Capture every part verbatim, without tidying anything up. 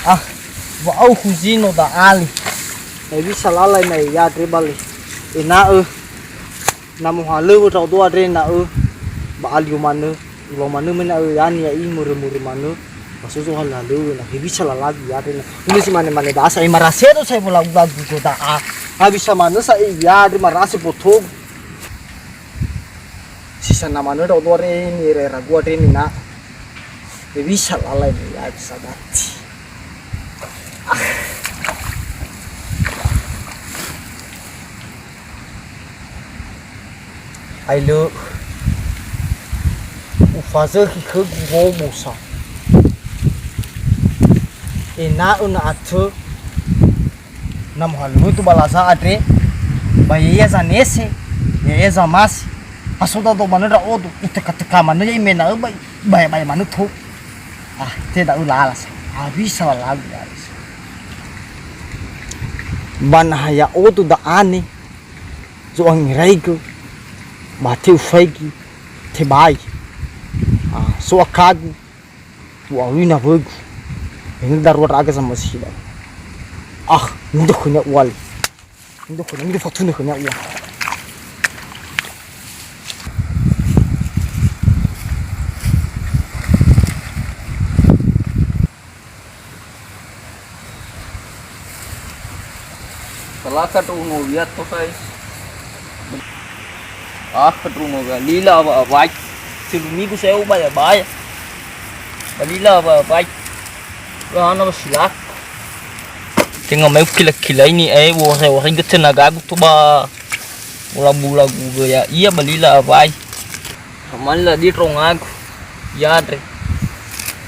Ah, wa'aukhu zino da'ali. Hewisa lala ina ya andre bale. Ena'ö na mohalöŵö ndra'odo andre ena'ö ba alio manö, ulau manö me ena'ö yani ya'i mörö-mörö manö, ba so zohalöŵö na hewisa lalagu ya andre na. Unu si mane-mane da'a sa'e marasedo sa'e wolagu-lagu go da'a. Hewisa manö sa'e ya andre marase botogu. Sisa na manö ndra'odo andre ni'era-eragu andre nina. Hewisa lala ina ya sadati. Ailö ufazökhi khögu wobo sa. Ena'ö na atö na mohalöŵö tu ba laza andre, ba ya'ia zanese, ya'ia zamasi. Aso da'ö manö ndra'odo, utöka-töka manö ya'i me ena'ö ba, ba, ba manö tou. Ah, te da'ö lala sa. Hewisa lalagu ya. Ba na ha ya'odo da'ane, zo'angeraigö, ba te ufaigi, tebai. Ah, so akagu, u'awui nawögu. Ena'ö darua ndra'aga zamasi da'ö. Ah, nido khönia uwali. Nido khönia, nido fatunö khönia ua. Salaka tu ngowi ato sai. Ah, ketu ngowi. Lila awa-awai. Telu minggu saya ubaya-baya. Ba lila awa-awai. Lah, ana ba silaku. Tenga mai ukila-kilaini, eh, wore-wore ge tenagagu to ba mula-mula gu ge ya. Iya, ba lila awai. Amali la di rongagu. Yadre.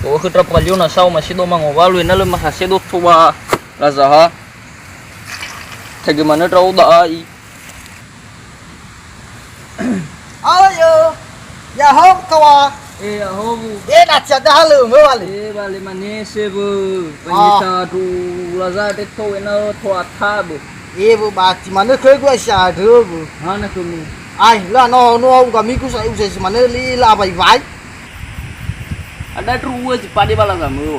To'ö khö ndrapalio na sao masido mangowalu ena'ö lö mahasedo to ba lazaha. Tege manö ndra'o da'a i. Ayo, ya'ahowu kawa. Eh, ya'ahowu. Eh, na tia dahalö mö wale. Eh, wale manese bö. Ah. Pangita du laza de to ena'ö to atabö. Eh, bö bati manö khögu ai si andrö bö. Hana khömi. Ai, la no, no, au gamiku sa, usa si manö li la abai-bai. Ada dru ua si pade bala zamö.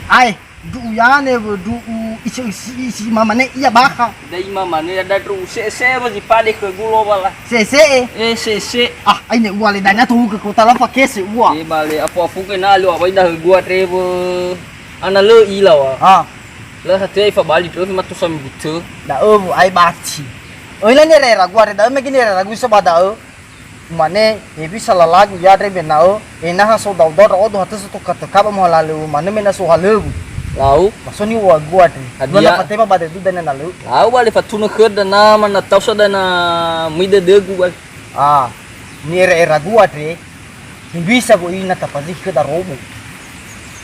Ai. Du'u yane wö du'u isi, isi, isi mamane ia bakha. Da ima mane ada du'u se, se wö zi pade khögu lowala. Se, se e? Eh, se, se. Ah, aine ua le dania tohu ke kota la fakese ua. Eh, bale afu-afu ke na lu abai da hö gua tre wö. Ana lö ila wa. Ah. Lö hate ifa bali tre mato sami bute. Da ö wö ai bati. Oi la ne rera gua re da ö me gini rera gua so ba da ö. Umane, hewisa lalagu ya'andre me na'ö, enaha so daudau ndra'odo hatö so toka-toka ba mohalöŵö manö me na so halöŵö. Lau. Ba so niŵa'ögu andre. Hadia? Dua na fatema ba dödö dania na lö. Lau ba le fatunö khöda na ma na tausa dana möi dödögu ba. Ah, ni'era-eragu andre, hewisa wö'i na tafazökhi khöda robo.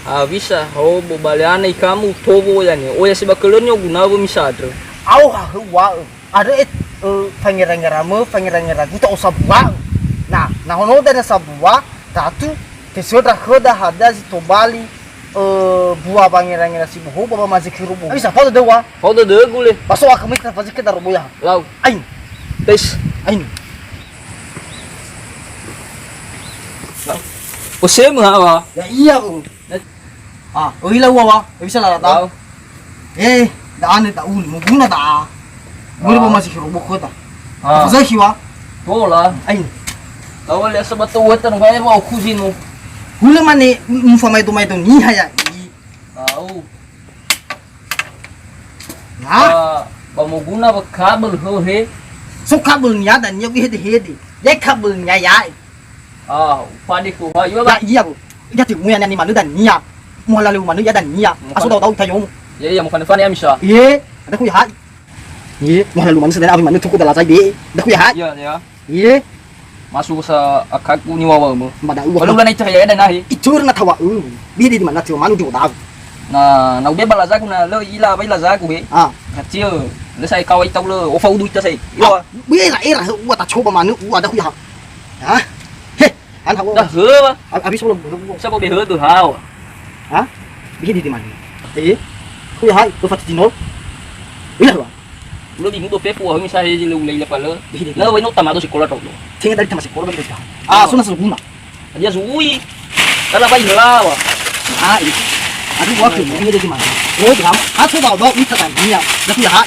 Ah, wisa, robo ba le ana ikamu towo yani. Oya si ba kölöni ogunawö misa andrö. Au hahö uŵa'ö. Andrö e, ö, fangera-ngeramö, fangera-ngeragu ta'osambua. Na, na honoda na sambua, tatu, tesöndra khöda hadia zi tobali, ö, bua wangera-ngera si bohou ba wamazökhi robo. Bisa, fao dödöu wa? Fao dödögu le. Ba so akhö möi tafazökhi khöda robo ya. Lau. Ain. Tes. Ain. Lau. Osemö ha wa? Ya iya, Bu. Ah, öila ua wa, bisa lala ta? Wow. Eh, da ane da uli, moguna da. Böli ba masi robo khöda. Ah. Fazökhi wa? Tola. Ai. Tawa le asaba to weta no gae wa okuzino. Hulö mane, mufamaedo-maedo niha ya. Au. Na? Ba, ba moguna ba kabel ho he. So kabel nia dania wi hede-hede. Ya kabel nia ya. Ah, upade khöu ha, iwa ba? Ya, iya, Bu. Ya, ti muya nani manö dania. Muhalöŵö manö ya dania. Aso dau-dau ita yomo. Ya, iya, mufane-fane ya misa. Iye, ada ku ya hai. Iye, muhalöŵö manö sedana abi manö tuku dalaza be. Ada ku ya hai. Iya, ya. Iye. Masu sa akaku ni wawa mo. Mada uwa. Kalau udah naik cahaya ada nahi. Itu na tawa u. Bidi di mana tiwa manu di udah. Na, na ube balazaku na lö ila bai lazaku he. Ah. Kacil. Lö sai kawai tau lö ofa udu ita sai. Ila. Bera era uwa ta coba manö uwa ada ku ya. Ha? He, han hawa. Da hö wa. Abi solo. Sa bo be hö tu hawa. Ha? Bihi di mana? Eh? Ku ya hai, ku fatino. Ila wa. Ulo di mudo pepu wa misa he le ulai le pala. Bihi di. Na wa no tamado sekolah tau. Tinga dari tamat sekolah betul. Ah, suna seguna. Dia zui. Kala bai helawa. Ah, ini. Aduh, gua ke ini dia gimana? Oh, dia. Aku bawa bawa ita tadi ya. Dah ya.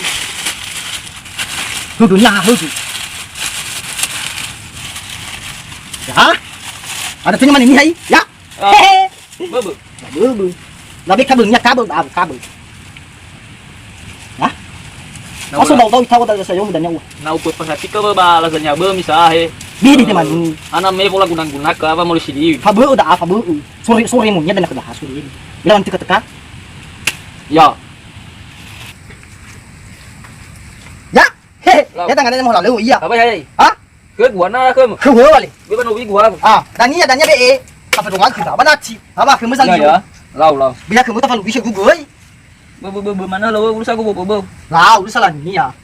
Tuh dunia ha tuh. Ya. Ada tanya mana ini hai? Ya. Ah. Hehe. Bebe. Bebe. Labe kabel nya kabel, ah, kabel. Hah? Aso bau-bau itawa da saya udah nyawa. Na upe perhatika be ba lazanya be misa he. Bidi teman. Ana me pola guna-guna ke apa mau sidi. Fa beu da, fa beu. Sore, sore munya dan aku dah sore. Bilang teka-teka. Ya. Ya. He, ya tangannya mau lalu iya. Apa ya? Hah? Ke gua na ke. Ke gua balik. Be ba no wi gua. Ah, dania, dania be e. Apa dong aku dah? Mana ci? Apa ke masa liu? Ya. Lau, lau. Bila ke muta falu bisa gugoi. Be, be, be, be, mana lo urusan aku, be, be, be. Lah, urusan lah ni ya.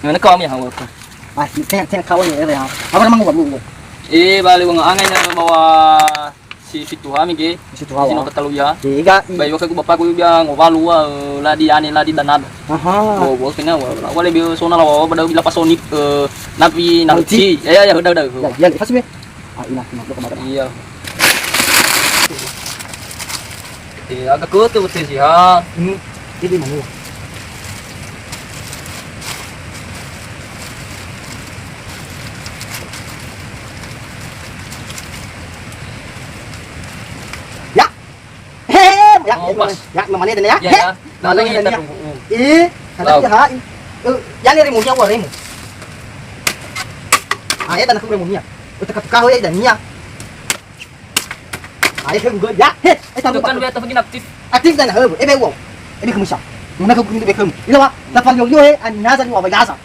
Mana kau ambil hawa kau? Ah, tengok, tengok kau ni, ya. Apa nama gua, gua? Eh, balik gua ngangai na bawa si fitu hami ke. Situ hawa. Sino ketalu ya. Tiga. Bayo ke bapak gua bilang ngowalu wa, eh, ladi ane, ladi danado. Aha. Bo, bo, kena wa. Wa le bio sona la wa, pada bila pasoni, eh, napi, napi. Ya, ya, ya, udah, udah. Ya, ya, lepas be. Ah, ina, ina, lo kemana? Iya. Eh, agak kuat tuh, betul sih, ha. Hmm. Jadi mana ya? Ya. He, ya. Oh, pas. Ya, mana dia ya? Ya, ya. Mana dia ya? Ih, ada dia. Eh, ya le remu ya, wa remu. Ah, ya tanah remu ya. Teka-teka ho ya dan ya. Ayo ke gua ya. He, eh tahu. Kan biar tahu aktif. Aktif dan he, eh be wow. Eh be kemusa. Mana ke gua be kem. Ila wa, dapat yo yo he, ani nasa ni wa ba gasa.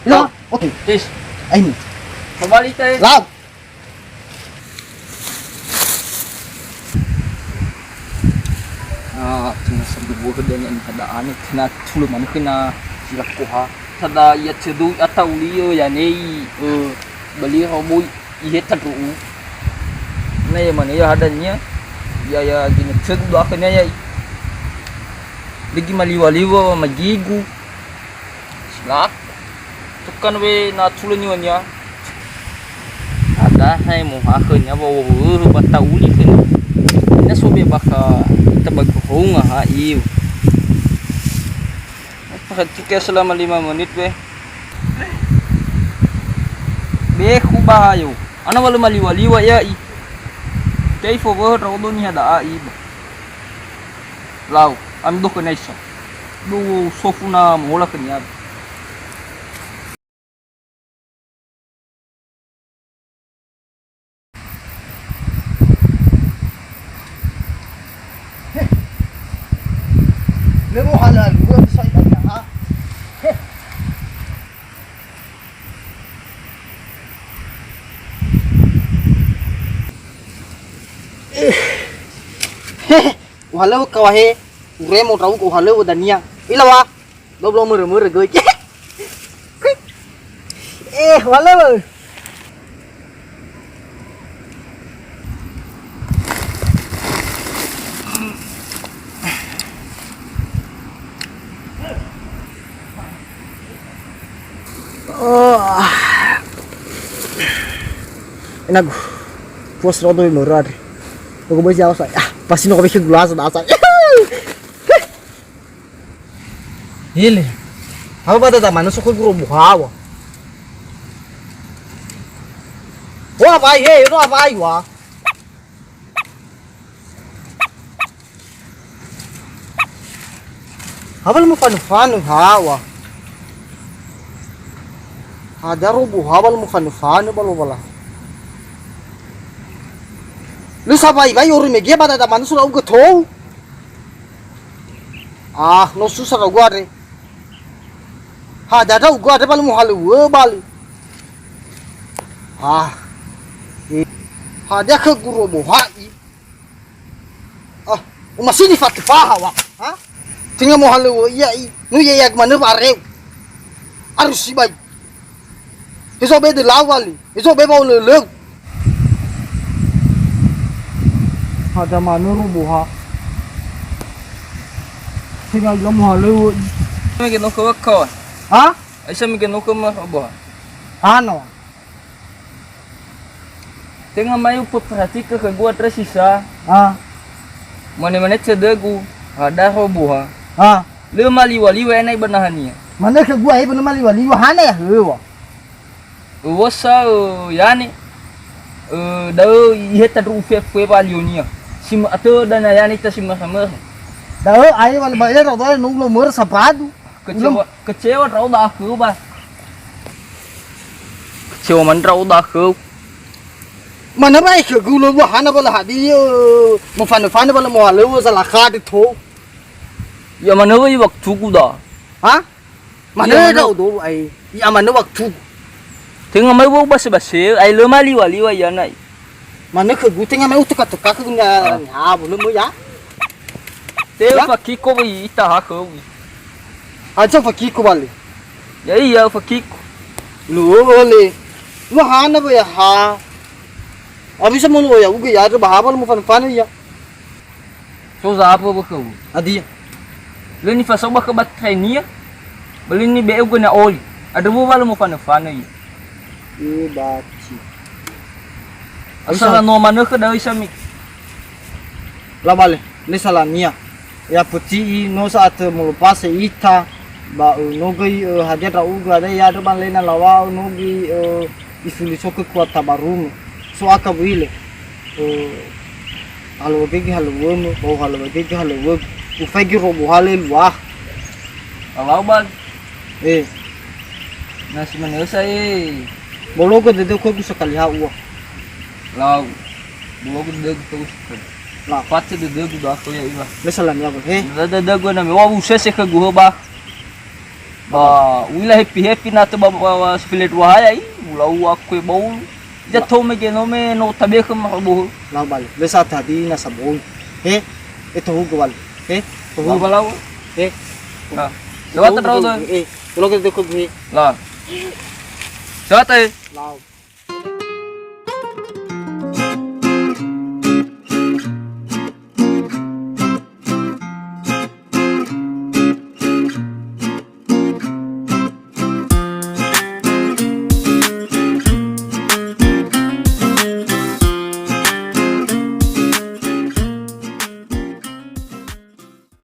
Ila wa. Oke. Tis. Aini. Kembali teh. Lau. Ah, cina sendiri gua ke dengan ada aneh, cina culu mana kena sila koha. Tada ia cedui atau liyo ya nei, eh, beli hoboi. Ihe tadru'u. Na ya mane ya hadania. Ya, ya, gini, cegu dua akhirnya ya. Lagi maliwa-liwa, magigu. Silak. Tukan we na tulun niwa nia. Ada hai mo akhirnya bawa weh bata uli kan. Ina sobe baka kita bagu honga ha iu. Perhatikan selama lima menit weh. Bekhu bahayo. Ana wa lö maliwa-liwa ya'i. Tei fowöhö ndra'odo niha da'a iba. Lau, ami dokhö naisa. Duo sofu na mola khönia. Lö mohalö alua bisa ita ha. Uhalö kawahe, uremo ndra'ugö uhalö dania. Ila wa. Doblo mörö-mörö göi. Eh, wala. Oh. Enagu. Puas rodo mörö andre. Aku besi awas. Ah, pasti no kami ke gula sa. Hele. Hau ba dada mana sokol guru buhawa. Wa bai he, no bai wa. Hawal mu fanu-fanu hawa. Ada robo hawal mu fanu-fanu balo bala. Lu sabai bai oru megia ba dada mana sura uga tou. Ah, no susah kau gua deh. Ha, dada gua ada paling muhalö wö bali. Ah. Eh. Ha, dia ke guru bohai. Ah, uma sini fatu faha wa. Ha? Tinga muhalö wö iya i. Nu iya ya mana bareu. Harus sibai. Hezo be de lawali, hezo be bau lölöu. Ada manuru buha. Singa ilo muhalö. Mege no kawa kawa. Ha? Aisa mege no kawa buha. Ano. Tenga mai upepratika khögu andre sisa. Ah. Mane-mane cedegu, ha daro buha. Ah. Lö maliwa-liwa enai ba nahania. Mane khögu ai ba maliwa-liwa hana ya höwa. Uwosa, ö, yani, ö, da'ö ihe tandru'u fefu ba alionia. Si ma-, atö dana yani ta si mörö-mörö. Da'ö ai wali ba ero da'ö no ulo mörö sabadu. Kecewa, kecewa ndra'o da'ö ba. Kecewa man ndra'o da'ö. Mana ba khögu lo wahana ba la hadi, ö, mofanö-fanö ba la mohalöŵö zalakha de to. Ya mana wai waktugu da. Ha? Mana da udo ai. Ya mana waktugu. Tenga mai wau base-base, ai lö maliwa-liwa ya nai. Mana khögu tenga mai uteka-teka khögu na, ah, ha, boleh mo ya. Te fakiko wai ita ha khöu. Aja fakiko bale. Ya iya fakiko. Lu ole. Lu hana ba ya ha. Abisa mo lu ya uge ya ba ha ba lu mo fan-fan ya. So za apa ba khöu. Adia. Lö nifasau ba khö batrainia. Beli ni be uge na oli. Ada bu ba lu mo fan-fan ya. E baci. Asal no manö khö dawai sami. Labale, ne salania. Ya peci'i no sa'atö molopase ita, ba, ö, no göi, ö, hadia ndra'ugö ada ya ada ba lena lawa'ö no göi, ö, ifuli so khö kuata barumö. So aka buile. Ö, halöŵögege halöŵömö, ba halöŵögege halöŵögu. Ufaigi robo hale lua. Alau ba. Eh. Na si manö sa, eh. Bologo dödöu khögu sakali ha ua. Lau. Bologo dödögu khögu sakali. Lau. Fate dödögu ba khö ya ila. Me salania ba, he. Dödögu na me wa usese khögu hö ba. Ba uila hepi-hepi na tö ba, ba, ba sifile dua haya i. Ula ua kue baulu. Ja to me geno me no tabe khö ma bohö. Lau bale. Le sa tadi na saboi. He. E tohu go bale. He. Tohu ba lau. He. Ah. Lewat terus tuh. Eh, kalau kita kok he. Lah. Lewat eh. Lau.